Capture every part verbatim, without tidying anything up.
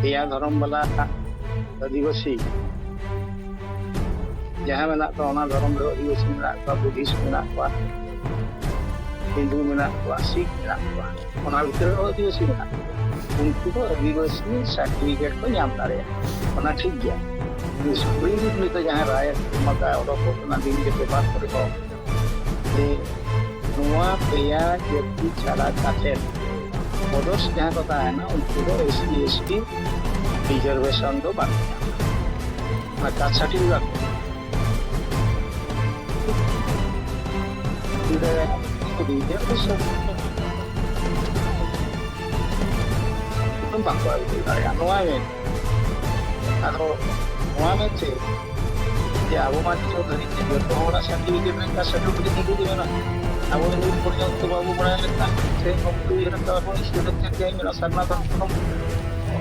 ᱯᱮᱭᱟ ᱫᱷᱚᱨᱚᱢ ᱵᱟᱞᱟ ᱟᱹᱫᱤᱵᱟᱹᱥᱤ ᱡᱟᱦᱟᱸ ᱢᱮᱱᱟᱜ ᱠᱚᱣᱟ, ᱚᱱᱟ ᱫᱷᱚᱨᱚᱢ ᱨᱮ ᱟᱹᱫᱤᱵᱟᱹᱥᱤ ᱢᱮᱱᱟᱜ ᱠᱚᱣᱟ, ᱵᱩᱫᱷᱤᱥᱴ ᱢᱮᱱᱟᱜ ᱠᱚᱣᱟ, ᱦᱤᱱᱫᱩ ᱢᱮᱱᱟᱜ ᱠᱚᱣᱟ, ᱥᱤᱠᱷ ᱢᱮᱱᱟᱜ ᱠᱚᱣᱟ, ᱚᱱᱟ ᱵᱷᱤᱛᱨᱤ ᱨᱮᱦᱚᱸ ᱟᱹᱫᱤᱵᱟᱹᱥᱤ ᱢᱮᱱᱟᱜ ᱠᱚᱣᱟ᱾ ᱩᱱᱠᱩ ᱫᱚ ᱟᱹᱫᱤᱵᱟᱹᱥᱤ ᱥᱟᱨᱴᱤᱯᱷᱤᱠᱮᱴ ᱠᱚ ᱧᱟᱢ ᱫᱟᱲᱮᱭᱟᱜᱼᱟ, ᱚᱱᱟ ᱴᱷᱤᱠ ᱜᱮᱭᱟ᱾ ᱥᱩᱯᱨᱤᱢ ᱠᱳᱨᱴ ᱱᱤᱛᱚᱜ ᱡᱟᱦᱟᱸ ᱨᱟᱭ ᱮᱢ ᱟᱠᱟᱫ, ᱚᱰᱚᱠᱚᱜ ᱠᱟᱱᱟ ᱫᱤᱱ ᱜᱮ ᱯᱮᱯᱟᱨ ᱠᱚᱨᱮ ᱦᱚᱸ, ᱡᱮ ᱱᱚᱣᱟ ᱯᱮᱭᱟ ᱡᱟᱹᱛᱤ ᱪᱷᱟᱲᱟ ᱠᱟᱛᱮ ᱚᱫᱚᱨᱥ ᱡᱟᱦᱟᱸ ᱠᱚ ᱛᱟᱦᱮᱱᱟ, ᱩᱱᱠᱩ ᱫᱚ S C, S T reservation ᱫᱚ ᱵᱟᱝ ᱧᱟᱢᱟ᱾ ᱚᱱᱟ ᱠᱟᱥᱴ ᱥᱟᱨᱴᱤᱯᱷᱤᱠᱮᱴ ᱵᱟᱝ ᱧᱟᱢᱟ᱾ ᱨᱤᱡᱟᱨᱵᱷᱮᱥᱚᱱ ᱵᱟᱝᱠᱚ ᱟᱹᱜᱩ ᱫᱟᱲᱮᱭᱟᱜᱼᱟ, ᱱᱚᱣᱟ ᱢᱮᱱ᱾ ᱟᱫᱚ ᱱᱚᱣᱟ ᱢᱮᱱ ᱪᱮᱫ? ᱡᱮ ᱟᱵᱚ ᱢᱟ ᱱᱤᱛᱚᱜ ᱫᱷᱟᱹᱨᱤᱡ ᱛᱮ ᱡᱚᱛᱚ ᱦᱚᱲᱟᱜ ᱥᱟᱨᱴᱤᱯᱷᱤᱠᱮᱴ ᱨᱮᱱᱟᱜ ᱥᱟᱨᱴᱤᱯᱷᱤᱠᱮᱴ ᱧᱩᱛᱩᱢ ᱜᱮ ᱢᱮᱱᱟᱜᱼᱟ᱾ ᱟᱵᱚ ᱫᱚ ᱱᱤᱛ ᱯᱚᱨᱡᱚᱱᱛᱚ ᱵᱟᱵᱚ ᱵᱟᱲᱟᱭ ᱞᱮᱠᱷᱟᱱ ᱥᱮ ᱠᱚᱢᱯᱤᱭᱩᱴᱟᱨ ᱨᱮ ᱟᱵᱚ ᱥᱴᱩᱰᱮᱱᱴ ᱪᱮᱫ ᱞᱮᱠᱟ ᱢᱮᱱᱟᱜᱼᱟ, ᱥᱟᱨᱱᱟ ᱫᱷᱚᱨᱚᱢ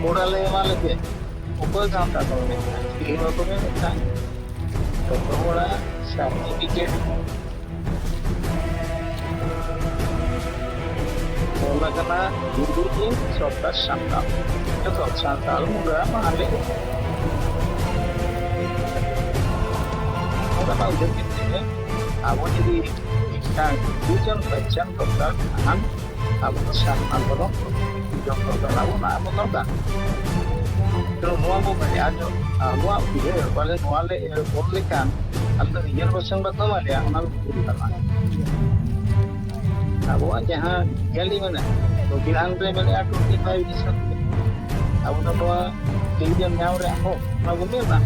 ᱜᱚᱲᱟ ᱞᱮ ᱮᱢᱟ ᱞᱮᱜᱮ᱾ ᱚᱠᱚᱭ ᱜᱟᱶᱛᱟ ᱠᱚ ᱢᱮᱱᱮᱫ ᱠᱟᱱ? ᱪᱤᱞᱤ ᱦᱚᱸ ᱵᱟᱠᱚ ᱢᱮᱱᱮᱫ ᱠᱟᱱ᱾ ᱡᱚᱛᱚ ᱦᱚᱲᱟᱜ ᱥᱟᱨᱴᱤᱯᱷᱤᱠᱮᱴ ᱚᱞ ᱟᱠᱟᱱᱟ ᱦᱤᱱᱫᱩ ᱫᱤᱱ ᱥᱚᱨᱠᱟᱨ ᱥᱟᱱᱛᱟᱲ᱾ ᱡᱚᱛᱚ ᱥᱟᱱᱛᱟᱲ ᱵᱚᱸᱜᱟ ᱢᱟᱦᱟ ᱞᱮ ᱚᱱᱟ ᱢᱟ ᱩᱭᱦᱟᱹᱨ ᱠᱮᱫ ᱛᱮᱜᱮ ᱟᱵᱚ ᱡᱩᱫᱤ ᱢᱤᱫᱴᱟᱝ ᱨᱤᱡᱚᱱ ᱯᱮᱦᱪᱟᱱ ᱫᱚᱨᱠᱟᱨ ᱠᱷᱟᱱ ᱟᱵᱚ ᱫᱚ ᱥᱟᱨᱱᱟ ᱫᱷᱚᱨᱚᱢ ᱡᱚᱛᱚ ᱫᱚ ᱟᱵᱚ ᱱᱚᱣᱟ ᱵᱚᱱ ᱫᱚᱨᱠᱟᱨ᱾ ᱛᱚ ᱱᱚᱣᱟ ᱵᱚ ᱵᱟᱲᱟᱭᱟ, ᱟᱫᱚ ᱟᱵᱚᱣᱟᱜ ᱩᱭᱦᱟᱹᱨ ᱵᱚᱞᱮ ᱱᱚᱣᱟ ᱞᱮ ᱚᱞ ᱞᱮᱠᱷᱟᱱ ᱟᱞᱮ ᱫᱚ ᱨᱤᱡᱟᱨᱵᱷᱮᱥᱚᱱ ᱵᱟᱠᱚ ᱮᱢᱟ ᱞᱮᱭᱟ, ᱚᱱᱟ ᱫᱚ ᱵᱷᱩᱞ ᱠᱟᱱᱟ᱾ ᱟᱵᱚᱣᱟᱜ ᱡᱟᱦᱟᱸ ᱧᱮᱞ ᱢᱮᱱᱟᱜᱼᱟ, ᱥᱚᱝᱵᱤᱫᱷᱟᱱ ᱨᱮ ᱢᱮᱱᱟᱜᱼᱟ ᱴᱩᱭᱮᱱᱴᱤ ᱯᱷᱟᱭᱤᱵᱷ ᱨᱤᱡᱟᱨᱵᱷᱮᱥᱚᱱ᱾ ᱟᱵᱚ ᱫᱚ ᱱᱚᱣᱟ ᱨᱤᱡᱟᱨᱵᱷᱮᱥᱚᱱ ᱧᱟᱢ ᱨᱮᱭᱟᱜ ᱦᱚᱸ ᱚᱱᱟ ᱵᱚᱱ ᱧᱟᱢᱟ᱾